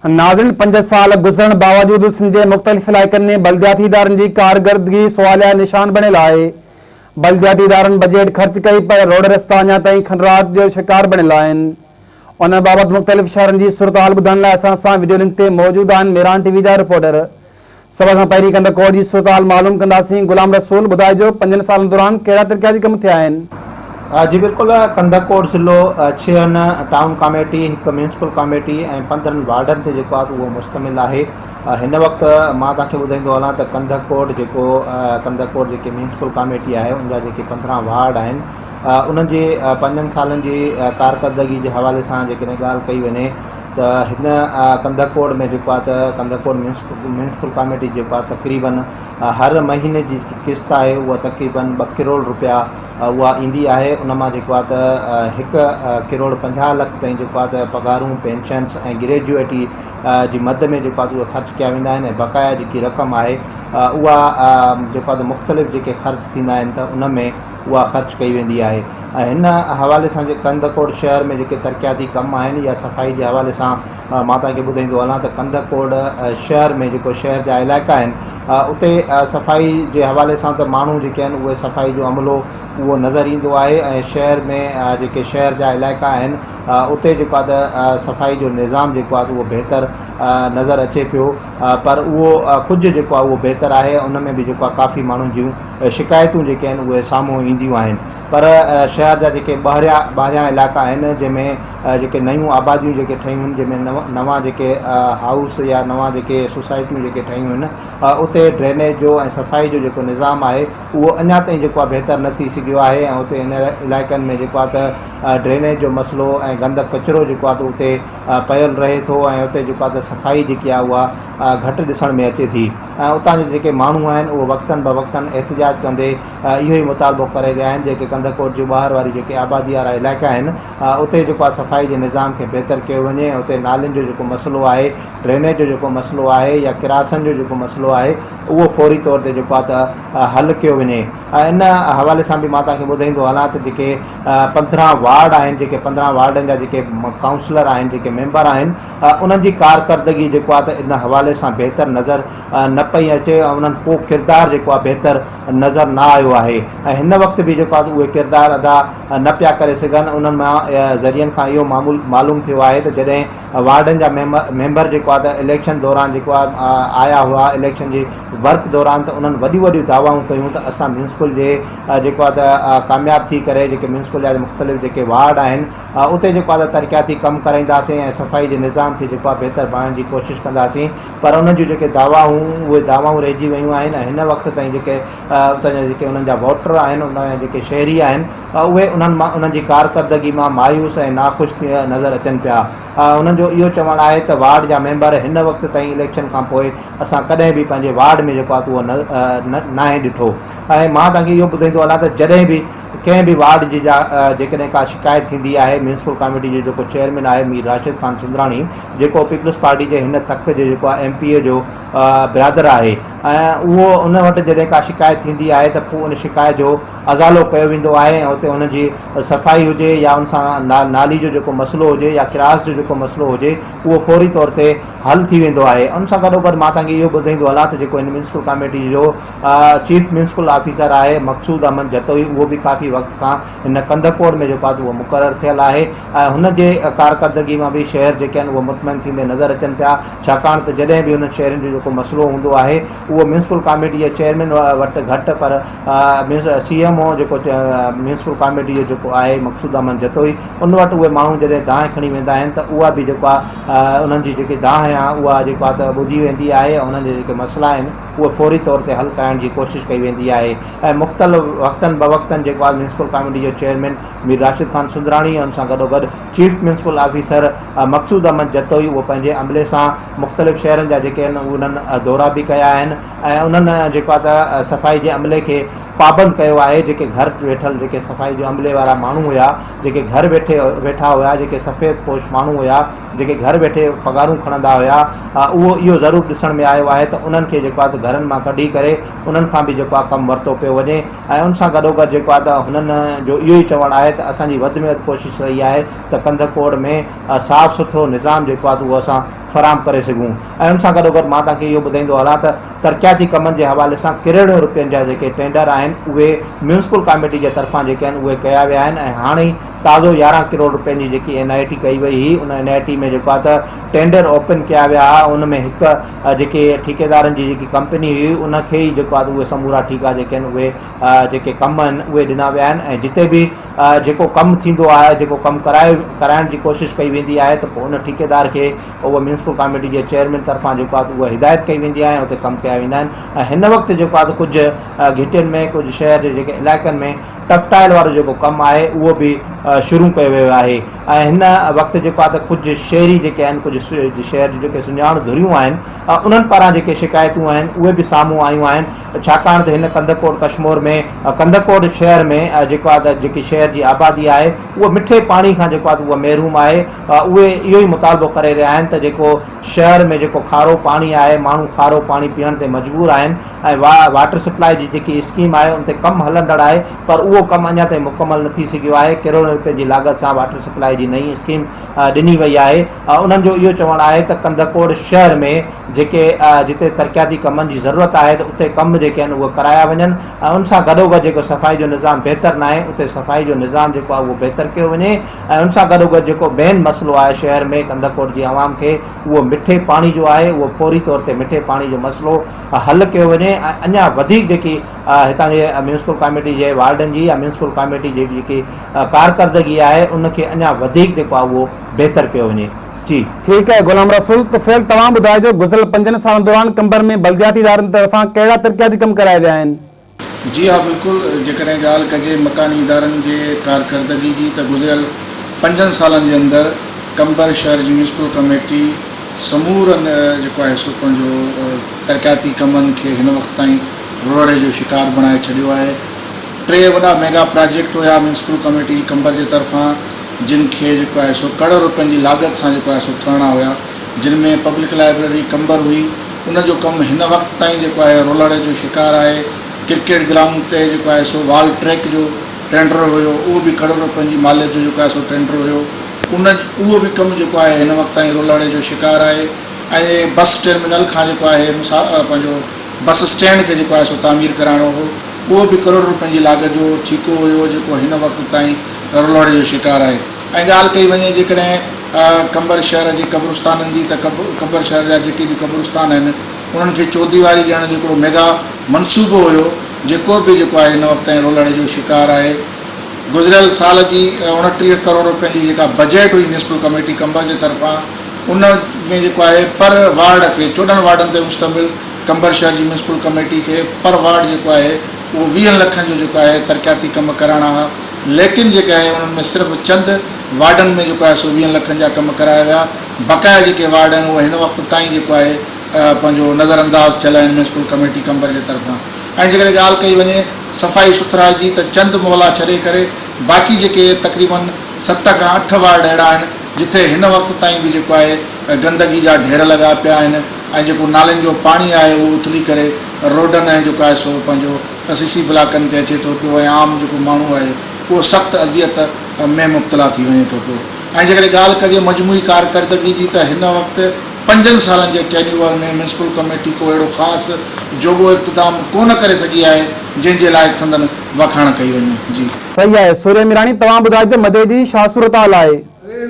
ناظرين پنج سال گذرڻ باوجود سنڌ جي مختلف علائقن ۾ بلدياتي ادارن جي ڪارڪردگي سواليا نشان بڻيل آهي. بلدياتي ادارن بجيٽ خرچ ڪئي پر روڊ رستا اڃا تائين کنڊرات جو شڪار بڻيل آهن. ان بابت مختلف شهرن جي صورتحال ٻڌائڻ لاء اسان سان وڊيو لنڪ تي موجود آهن ميران ٽي وي جا رپورٽر. سڀ کان پهرين ڪنڌڪوٽ جي صورتحال معلوم ڪنداسين. غلام رسول ٻڌائجو پنجن سالن دوران ڪهڙا ترقياتي ڪم ٿيا آهن؟ جي بلڪل ڪنڌڪوٽ ضلعو ڇهن ٽائون ڪاميٽي، هڪ ميونسپل ڪاميٽي ۽ 15 وارڊن تي جيڪو آهي اهو مشتمل آهي. هن وقت مان توهان کي ٻڌائيندو هلان ته ڪنڌڪوٽ جيڪو ڪنڌڪوٽ جيڪي ميونسپل ڪاميٽي آهي ان جا جيڪي 15 وارڊ آهن انهن جي پنجن سالن جي ڪارڪردگي جي حوالي سان جيڪڏهن ڳالهه ڪئي وڃي ته هن ڪنڌڪوٽ ۾ جيڪو آهي ته ڪنڌڪوٽ ميونسپل ڪاميٽي جيڪو آهي تقريبن هر مهيني جي جيڪي قسط آهي اها تقريبن 2 ڪروڙ روپيا اها ايندي آهي ان مان جيڪو آهي ته 1 ڪروڙ 50 لک تائين جيڪو آهي ته پگهارون پينشنس ۽ گريجوئٽي جي مد ۾ جيڪو آهي اهي خرچ ڪيا ويندا آهن ۽ بقايا جيڪي رقم آهي اها جيڪو آهي ته مختلف جيڪي خرچ ٿيندا آهن ته ان ۾ اها خرچ ڪئي ويندي آهي ۽ هن حوالي سان جيڪي ڪنڌڪوٽ شهر ۾ جيڪي ترقياتي ڪم آهن يا صفائي جي حوالي سان مان توهان کي ٻڌائيندو هلان ته ڪنڌڪوٽ شهر ۾ جيڪو شهر جا علائقا آهن اتي صفائي جي حوالي سان ته ماڻهو جيڪي آهن اهي صفائي جو عملو اهو نظر ايندو آهي ۽ شهر ۾ جيڪي شهر جا علائقا آهن اتي جيڪو آهي ته صفائي جو نظام جيڪو آهي اهو بهتر نظر اچي پيو پر اهو ڪجهه جيڪو آهي اهو بهتر آهي ان ۾ به جيڪو آهي ڪافي ماڻهن جون شڪايتون جيڪي آهن اهي سامهون اينديون آهن پر شهر جا جيڪي ٻاهريان ٻاهريان علائقا آهن جنهن ۾ جيڪي نيون آباديون جيڪي ٺهيون آهن جنهن ۾ نوان جيڪي هائوس يا نوان جيڪي سوسائٽيون جيڪي ٺهيون آهن اتي ڊرينيج جو ۽ صفائي جو جيڪو نظام آهي اهو اڃا تائين جيڪو آهي بهتر نه ٿي سگهيو آهي ۽ اتي ان علائقن ۾ جيڪو آهي ته ڊرينيج جو مسئلو ۽ گند ڪچرو جيڪو آهي ته اتي پيل رهي ٿو ۽ اتي جيڪو آهي ته صفائي جيڪي آهي اها گهٽ ڏسڻ ۾ اچي ٿي ۽ اتان جا جيڪي ماڻهو آهن اهي وقتن بوقتن احتجاج ڪندي اهو ئي مطالبو ڪري رهيا آهن جيڪي ڪنڌڪوٽ جون ٻاهر واريون جيڪي آبادي وارا علائقا آهن اتي جيڪو آهي صفائي جي نظام کي بهتر ڪيو وڃي ۽ اتي نالين جو جيڪو مسئلو آهي ڊرينيج جو جيڪو مسئلو آهي يا ڪراسن جو جيڪو مسئلو آهي اهو فوري طور تي جيڪو آهي ته حل ڪيو وڃي ۽ ان حوالي سان به مان توهان کي ٻڌائيندو هلان ته جيڪي 15 وارڊ آهن جيڪي 15 وارڊن جا جيڪي ڪائونسلر آهن جيڪي ميمبر آهن انهن جي ڪارڪردگي جيڪو آهي ته ان حوالي سان بهتر نظر نه پئي اچي ۽ انهن ڪو ڪردار جيڪو آهي بهتر نظر نه آيو آهي ۽ هن وقت به جيڪو آهي ته اهي ڪردار ادا نه پيا ڪري سگهن انهن مان ذريعن کان اهو معمول معلوم ٿيو آهي ته جڏهن وارڊن جا ميمبر جيڪو آهي ته اليڪشن دوران جيڪو آهي آيا هئا اليڪشن جي ورڪ دوران ته انهن وڏيون وڏيون دعوائون ڪيون ته اسان ميونسپل جي جيڪو آهي ته ڪامياب ٿي ڪري جيڪي ميونسپل جا مختلف جيڪي وارڊ آهن اتي جيڪو آهي ته ترقياتي ڪم ڪرائينداسين ۽ صفائي جي نظام کي جيڪو آهي بهتر بڻائڻ جي ڪوشش ڪنداسين پر انهن جون جيڪي دعوائون اهي دعوائون رهجي ويون آهن ۽ هن وقت تائين جيڪي اتان جا جيڪي انهن جا ووٽر آهن انهن جا جيڪي شهري آهن اهي انهن مان انهن جي ڪارڪردگي مان مايوس ۽ ناخوش ٿي نظر اچن پيا. انهن جو اهو چوڻ آهي ته وارڊ جا ميمبر هن وقت تائين اليڪشن کان پوء اسان ڪڏهن به پنهنجي وارڊ ۾ جيڪو آهي اهو نه ناهي ڏٺو ۽ مان توهان کي اهو ٻڌائيندو هلان ته جڏهن به ڪنهن به وارڊ جي جا جيڪڏهن ڪا شڪايت ٿيندي آهي ميونسپل ڪاميٽي جو جيڪو چيئرمين آهي مير راشد خان سندراڻي جيڪو پيپلز پارٽي جي هن تڪ جي جيڪو آهي ايم پي اي جو برادر آهي ۽ اهو ان وٽ جڏهن ڪا شڪايت ٿيندي آهي ته پوء ان شڪايت جو ازالو ڪيو ويندو آهي ۽ اتي ان جي صفائي هجي يا ان سان نالي جو جيڪو مسئلو هجي يا ڪراس جو جيڪو مسئلو هجي اهو فوري طور تي حل ٿي ويندو آهي ان سان گڏوگڏ مان توهان کي اهو ٻڌائيندو هلان ته جيڪو هن ميونسپل ڪاميٽي جو چيف ميونسپل آفيسر آهي مقصود احمد جتوئي اهو به ڪافي وقت کان هن ڪنڌڪوٽ ۾ جيڪو آهي اهو مقرر ٿيل آهي ۽ هن جي ڪارڪردگي مان به شهر جيڪي آهن اهي مطمئن ٿيندي نظر اچن پيا ڇاڪاڻ ته جڏهن به انهن شهرين جو جيڪو مسئلو هوندو آهي اهو ميونسپل ڪاميٽي جي چيئرمين وٽ گهٽ پر سي ايم او جيڪو ميونسپل ڪاميٽي جو جيڪو آهي مقصود احمد جتوئي ان وٽ اهي ماڻهو جڏهن دانهن کڻي ويندا آهن ته اها به جيڪو آهي انهن جي جيڪي دانهن آهي اها جيڪو آهي ته ٻڌي ويندي آهي ۽ انهن جا جيڪي مسئلا آهن اهي فوري طور تي حل ڪرائڻ جي ڪوشش ڪئي ويندي آهي ۽ مختلف وقتن بوقتن جيڪو آهي ميونسپل ڪاميٽي جو چيئرمين مير راشد خان سندراڻي ۽ ان سان گڏوگڏ chief municipal officer Maqsood Ahmed Jatoi اهو پنهنجي عملي سان مختلف شهرن جا جيڪي آهن انهن دورا به ڪيا آهن ۽ انهن جيڪو آهي ته صفائي جي عملي کي پابند ڪيو آهي جيڪي گهر ويٺل جيڪي صفائي جو عملي وارا ماڻهو هيا جيڪي گهر ويٺي ويٺا هيا جيڪي سفيد پوش ماڻهو هيا جيڪي گهر ويٺي پگهارون کڻندا هيا اهو اهو ضرور ڏسڻ ۾ آيو آهي ته انهن کي جيڪو آهي ته گهرن مان ڪڍي ڪري انهن کان به جيڪو آهي ڪم ورتو پيو وڃي ۽ ان سان گڏوگڏ جيڪو آهي ته هنن جو اهو ئي چوڻ آهي ته اسان جي وڌ ۾ وڌ ڪوشش رهي آهي ته ڪنڌڪوٽ ۾ صاف سٿرو نظام جيڪو آهي ته اهو اسان فراهم ڪري سگهون ۽ ان سان گڏوگڏ مان توهان کي اهو ٻڌائيندو هلان ته ترقياتي ڪمن جي حوالي سان ڪروڙين روپين جا جيڪي ٽينڊر آهن اهي ميونسپل ڪاميٽي جي طرفان جيڪي آهن اهي ڪيا ويا آهن ۽ هاڻي تازو 11 ڪروڙ روپين جي جيڪي اين آء ٽي ڪئي وئي هئي ان اين آء ٽي ۾ جيڪو آهي ته ٽينڊر اوپن ڪيا ويا هئا ان ۾ هڪ جيڪي ٺيڪيدارن جي جيڪي ڪمپني هئي ان کي ئي جيڪو آهي ته اهي سمورا ٺيڪا جيڪي آهن اهي جيڪي ڪم آهن اهي ڏنا ويا آهن ۽ جتي به جيڪو ڪم ٿيندو آهي جيڪو ڪم ڪرائي ڪرائڻ جي ڪوشش ڪئي ويندي آهي ته پوء ان ٺيڪيدار کي اهو ميونسپل ڪاميٽي جي چيئرمين طرفان جيڪو آهي ته اها هدايت ڪئي ويندي آهي ۽ اتي ڪم ڪيا ويندا آهن ۽ هن وقت جيڪو آهي ته ڪجهه گهٽين ۾ ڪجهه شهر جي جيڪي علائقن ۾ ٽف ٽائل وارو جيڪو ڪم آهي اهو به شروع ڪيو ويو آهي ۽ هن وقت جيڪو آهي ته ڪجهه شهري جيڪي آهن ڪجهه شهر جون جيڪي سڃاڻ ڌريون آهن انهن پاران جيڪي شڪايتون آهن اهي به سامهون آيون آهن ڇاڪاڻ ته هن ڪنڌڪوٽ ڪشمور ۾ ڪنڌڪوٽ شهر ۾ جيڪو آهي ته جيڪي شهر جي آبادي آهي اهو مٺي پاڻي کان جيڪو آهي ته اهو محروم آهي اهي اهو ئي مطالبو ڪري رهيا آهن ته جيڪو شهر ۾ جيڪو کارو پاڻي آهي ماڻهو کارو پاڻي پيئڻ تي مجبور آهن ۽ واٽر سپلاء جي جيڪي اسڪيم آهي ان تي ڪم هلندڙ آهي پر اهو ڪم اڃا تائين مڪمل نه ٿي سگهيو آهي ڪروڙين روپين جي لاڳت سان واٽر سپلاء جي نئين اسڪيم ڏني وئي آهي انهن جو اهو چوڻ آهي ته ڪنڌڪوٽ شهر ۾ جيڪي جتي ترقياتي ڪمن جي ضرورت آهي ته اتي ڪم جيڪي آهن اهي ڪرايا وڃن ۽ ان سان گڏوگڏ جيڪو صفائي جو نظام بهتر ناهي اتي صفائي جو نظام جيڪو آهي اهو بهتر ڪيو وڃي ۽ ان سان گڏوگڏ جيڪو مين مسئلو آهي شهر ۾ ڪنڌڪوٽ جي عوام کي اهو مٺي پاڻي جو آهي اهو فوري طور تي مٺي پاڻي جو مسئلو حل ڪيو وڃي ۽ اڃا وڌيڪ جيڪي هتان جي ميونسپل ڪاميٽي جي وارڊن جي يا ميونسپل ڪاميٽي جي جيڪي ڪارڪردگي آهي ان کي اڃا وڌيڪ جيڪو آهي اهو بهتر ڪيو وڃي. جي. ٺيڪ آهي غلام رسول طفيل توهان ٻڌائجو گذريل پنجن سالن دوران قمبر ۾ بلدياتي ادارن طرفان ڪهڙا ترقياتي ڪم ڪرايا ويا آهن؟ جي ها بلڪل جيڪڏهن ڳالهه ڪجي مڪاني ادارن جي ڪارڪردگي جي ته گذريل پنجن سالن جي اندر قمبر شهر جي ميونسپل ڪميٽي سمورن جيڪو آهي سو پنهنجو ترقياتي ڪمن کي هن وقت تائين رولڙي جو شڪار بڻائي ڇڏيو آهي ٽي وڏا ميگا پراجيڪٽ هيا ميونسپل ڪميٽي قمبر جي طرفان جن کي جيڪو آهي سو ڪڙ روپين جي لاڳت سان جيڪو آهي سو ٺهڻا هيا جن ۾ پبلڪ لائبريري قمبر هئي ان جو ڪم هن وقت تائين جيڪو آهي رولڙي جو شڪار آهي ڪرڪيٽ گرائونڊ تي جيڪو آهي سو وال ٽريڪ جو ٽينڊر هيو اهو به ڪڙ روپين جي ماليت جو جيڪو آهي سو ٽينڊر هيو ان اهو به ڪم جيڪو آهي هن وقت تائين رولڙي جو شڪار آهي ۽ بس ٽرمينل کان جيڪو آهي مسا پنهنجو بس اسٽينڊ کي جيڪو آهي سو تعمير ڪرائڻو هو اهو به ڪروڙ روپين جي لاڳت جو ٺيڪو هيو جيڪو هن وقت تائين رولڙي جو شڪار آهي ۽ ڳالهه ڪئي وڃي جيڪڏهن قمبر شهر جي قبرستانن جي ته قمبر شهر جا جيڪي به قبرستان آهن انهن کي چوديواري ڏيڻ جو هڪڙو ميگا منصوبو هيو جيڪو به جيڪو آهي هن وقت تائين رولڙي جو شڪار آهي گذريل سال جي 29 ڪروڙ روپين جي جيڪا بجيٽ هئي ميونسپل ڪميٽي قمبر جي طرفان ان ۾ جيڪو آهي پر وارڊ کي 14 وارڊن تي مشتمل قمبر شهر جي ميونسپل ڪميٽي کي پر وارڊ جيڪو آهي اهو ويهن لکن جو جيڪو آهي ترقياتي ڪم ڪرائڻا هئا ليڪن جيڪي آهي انهن ۾ صرف چند وارڊن ۾ جيڪو آهي سو ويهن لکن جا ڪم ڪرايا ويا بقايا جيڪي وارڊ آهن اهي هن وقت تائين جيڪو آهي پنهنجو نظر انداز ٿيل آهن ميونسپل ڪميٽي قمبر جي طرفان ۽ جيڪڏهن ڳالهه ڪئي وڃي صفائي سٿرائي جي ته چند محلا ڇڏي ڪري باقي جيڪي تقريبن ست کان اٺ وارڊ اهڙا آهن جتي هن وقت تائين به جيڪو آهي گندگي جا ڍير لڳا پيا آهن ۽ جيڪو نالين جو پاڻي آهي اهو اٿلي ڪري روڊن ۽ جيڪو آهي سو پنهنجو سي سي بلاڪن تي اچي ٿو پيو ۽ عام جيڪو ماڻهو آهي اهو سخت اذيت ۾ مبتلا ٿي وڃي ٿو پيو ۽ جيڪڏهن ڳالهه ڪجي مجموعي ڪارڪردگي جي ته هن وقت پنجن سالن جي ٽينيوئر ۾ ميونسپل ڪميٽي ڪو اهڙو خاص جوڳو اقتدام ڪونه ڪري سگهي آهي جنهن جي لاء سندن واکاڻ ڪئي وڃي. جي. صحيح آهي سورهيه ميراڻي توهان ٻڌائجو مدئي جي ڇا صورتحال آهي.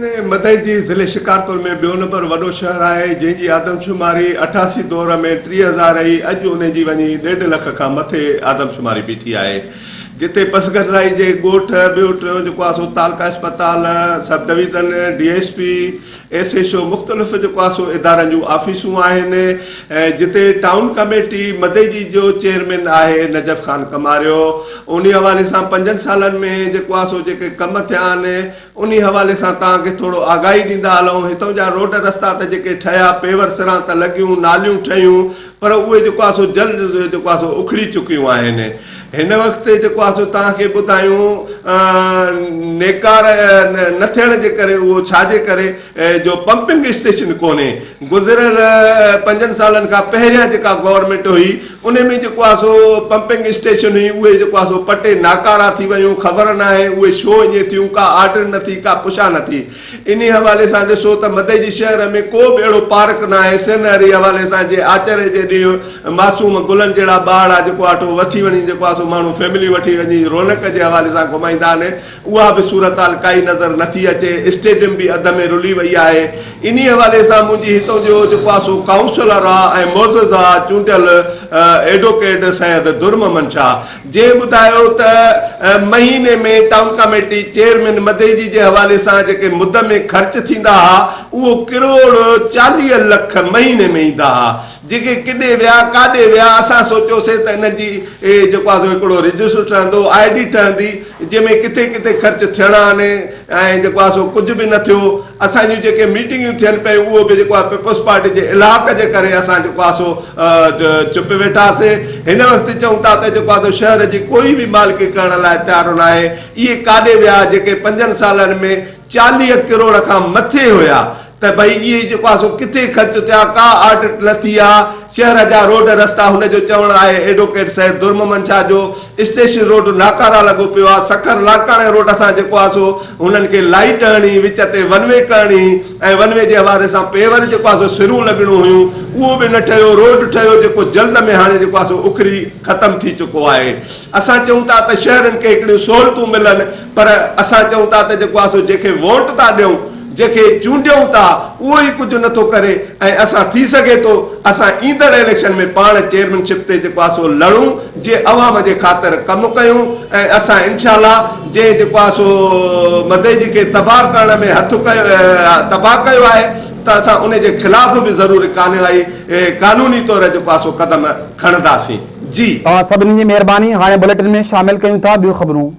رين مدئجي ضلعي شڪارپور ۾ ٻيو نمبر وڏو شهر آهي، جنهن جي آدمشماري 88 دور ۾ 3000 هئي، اڄ انهي جي وڃي ڏيڍ لک کان مٿي آدمشماري بيٺي آهي. جتي پسگردائي جي ڳوٺ، ٻيو ٽيون جيڪو آهي سو تعلقه اسپتال، sub division, D S P, S H O مختلف جيڪو آهي سو ادارن جون آفيسون آهن، جتي ٽائون ڪميٽي مدئجي جو چيئرمين آهي نجف خان ڪماريو، انهي حوالي سان پنجن سالن ۾ جيڪو آهي سو جيڪي ڪم ٿيا آهن، انهي حوالي سان توهان کي ٿورو آگاهي ڏيندا هلون. هتون جا روڊ رستا ته جيڪي ٺهيا، پيور سران ته لڳيون، ناليون ٺهيون، پر اهي جيڪو آهي سو جلد جيڪو آهي سو اکڙي چڪيون آهن. هن وقت جيڪو آهي سو توهان کي ٻڌايون نيڪار نه ٿيڻ جي ڪري اهو ڇا جي ڪري جو پمپنگ اسٽيشن ڪونهي. گذريل پنجن سالن کان پهريان جيڪا گورنمينٽ هئي ان ۾ جيڪو آهي سو پمپنگ اسٽيشن هئي اهي جيڪو آهي سو پٽي ناڪارا ٿي ويون خبر ناهي اهي ڇو ائين ٿيون ڪا آرڊر نه ٿي ڪا پڇا نه ٿي. انهي حوالي سان ڏسو ته مدئجي شهر ۾ ڪو به اهڙو پارڪ ناهي سينهري حوالي سان جي آچر جي ڏينهن معصوم گلن جهڙا ٻارڙا جيڪو آٽو وٺي وڃي جيڪو آهي سو ماڻهو فيمليون وٺي وڃي رونق جي حوالي سان گهمائيندا آهن اها به صورتحال ڪائي نظر نٿي اچي اسٽيڊيم به اڌ ۾ رلي وئي آهي انهي حوالي سان منهنجي هتون جو جيڪو آهي سو ڪائونسلر آ ۽ معزز آ چونڊيل ايڊوڪيٽ سيد در محمد شاهه جنهن ٻڌايو ته مهيني ۾ ٽائون ڪميٽي چيئرمين مدئجي جي حوالي سان جيڪي مد ۾ خرچ ٿيندا ها اهو ڪروڙ 40 لک مهيني ۾ ايندا ها جيڪي ڪڏي ويا ڪاڏي ويا اسان سوچيوسي ته انهن جي جيڪو آهي سو هڪڙو رجسٽر ٺهندو I D ٺهندي جنهن ۾ ڪٿي ڪٿي خرچ ٿيڻا آهن ۽ جيڪو آهي سو ڪجهه به نه ٿيو اسان جون جيڪي ميٽنگيون ٿين پيون اهو به جيڪو آهي پيپلز پارٽي جي الحاق جي ڪري اسان جيڪو آهي سو چپ ويٺاسي هن وقت چئون ٿا ته جيڪو آهي سو شهر جي ڪوئي به مالڪي ڪرڻ لاء تيار ناهي اهي ڪاڏي ويا جيڪي پنجن سالن ۾ 40 ڪروڙ کان مٿي هيا ته ڀئي اهي جيڪو آهي سو ڪٿي خرچ ٿيا ڪا آڊٽ نه ٿي آ شهر جا روڊ رستا هن جو چوڻ آهي ايڊوڪيٽ سيد درمحمد شاهه جو اسٽيشن روڊ ناڪارا لڳو پيو آ سکر لاڙڪاڻي روڊ سان جيڪو آ سو هنن کي لائيٽ هڻي وچ تي ون وي ڪرڻي ۽ ون وي جي حوالي سان پيور جيڪو آ سو سرون لڳڻيون هيون اهو به نه ٺهيو روڊ ٺهيو جيڪو جلد ۾ هاڻي جيڪو آ سو اکري ختم ٿي چڪو آهي اسان چئون ٿا ته شهرين کي هڪڙيون سهولتون ملن پر اسان چئون ٿا ته جيڪو آ سو جنهن کي ووٽ ٿا ڏيون جنهن کي چونڊيون ٿا اهو ئي ڪجهه نه ٿو ڪري ۽ اسان ٿي سگهي ٿو اسان ايندڙ اليڪشن ۾ پاڻ چيئرمين شپ تي جيڪو آهي سو لڙون جي عوام جي خاطر ڪم ڪيون ۽ اسان انشاء الله جنهن جيڪو آهي سو مدئجي کي تباهه ڪرڻ ۾ هٿ ڪيو تباهه ڪيو آهي ته اسان ان جي خلاف به ضرور ڪانوائي قانوني طور جيڪو آهي سو قدم کڻنداسين جي. توهان سڀني جي مهرباني هاڻي بليٽن ۾ شامل ڪيون ٿا ٻيون خبرون.